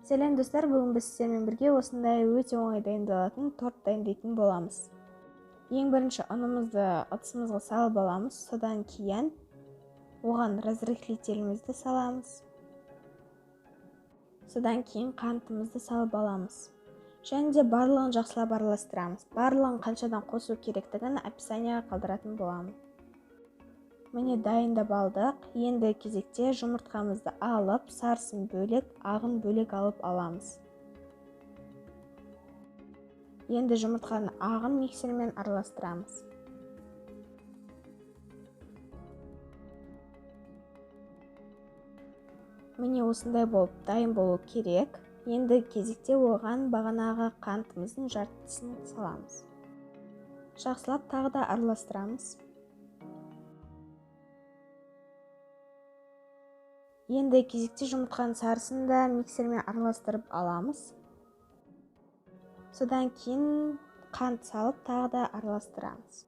Сәлем достар, бүгін біз сіздермен бірге осындай өте оңай дайындалатын торт дайындайтын боламыз. Ең бірінші ұнымызды ыдысымызға салып аламыз, содан кейін оған разрыхлителімізді саламыз. Содан кейін қантымызды салып аламыз. Және де барлығын жақсылап араластырамыз. Барлығын қаншадан қосу керектігін описанияға қалдыратын боламын. Міне дайындап алдық. Енді кезекте жұмыртқамызды алып, сарысын бөлек, ағын бөлек алып аламыз. Енді жұмыртқаның ағын миксермен араластырамыз. Міне осындай болып дайын болу керек. Енді кезекте оған бағанағы қантымыздың жартысын саламыз. Жақсылап тағы да араластырамыз. Енді кезекте жұмыртқаның сарысын да миксермен араластырып аламыз. Содан кейін қант салып тағы да араластырамыз.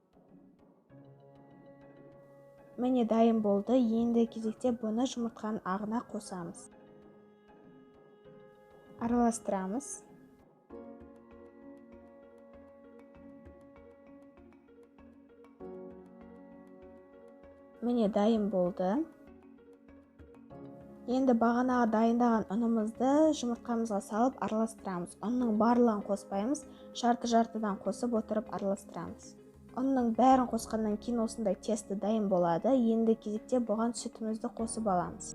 Міне дайын болды. Енді кезекте бұны жұмыртқаның ағына қосамыз. Араластырамыз. Міне дайын болды. Енді бағанағы дайындаған ұнымызды жұмыртқамызға салып араластырамыз. Ұнның барлығын қоспаймыз, жарты-жартыдан қосып отырып араластырамыз. Ұнның бәрін қосқаннан кейін осындай тесто дайын болады. Енді кезекте бұған сүтімізді қосып аламыз.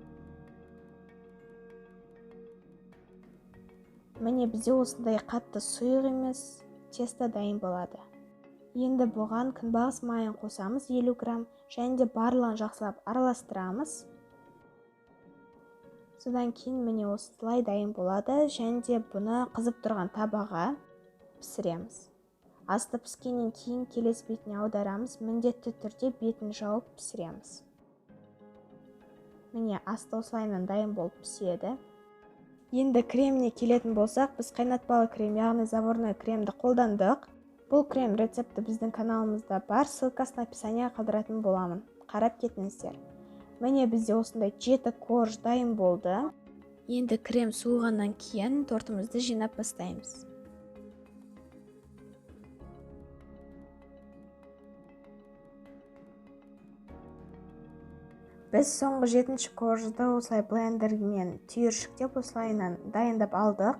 Міне бізде осындай қатты сұйық емес тесто дайын болады. Енді бұған күнбағыс майын қосамыз 50 грамм, және де барлығын жақсылап араластырамыз. Содан кейін міне осылай дайын болады, және де бұны қызып тұрған табаға пісіреміз. Асты піскеннен кейін келесі бетіне аударамыз, міндетті түрде бетін жауып пісіреміз. Міне асты осылайынан дайын болып піседі. Енді креміне келетін болсақ, біз қайнатпалы крем, яғни заварной кремді қолдандық. Бұл крем рецепті біздің каналымызда бар, ссылкасын описанияға қалдыратын боламын. Қарап кетіңіздер. Міне бізде осындай 7 корж дайын болды. Енді крем суығаннан кейін тортымызды жинап бастаймыз. Біз соңғы 7-ші коржды осылай блендермен түйіршіктеп осылайынан дайындап алдық.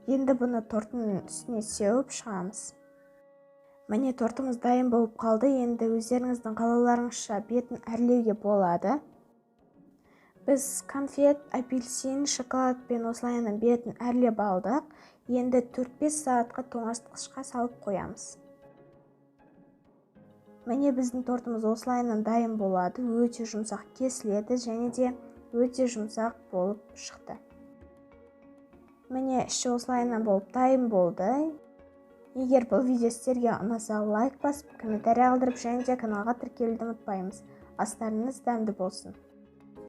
Енді бұны торттың үстіне сеуіп шығамыз. Міне тортымыз дайын болып қалды. Енді өздеріңіздің қалауларыңызша бетін әрлеуге болады. Біз конфет, апельсин, шоколадпен осылайынан бетін әрлеп алдық. Енді 4-5 сағатқа тоңазытқышқа салып қоямыз. Міне біздің тортымыз осылайынан дайын болады. Өте жұмсақ кесіледі және де өте жұмсақ болып шықты. Міне іші осылайынан болып дайын болды. Егер бұл видео сіздерге ұнаса, лайк басып, комментарий қалдырып және де каналға тіркелуді ұмытпаймыз. Астарыңыз дәмді болсын.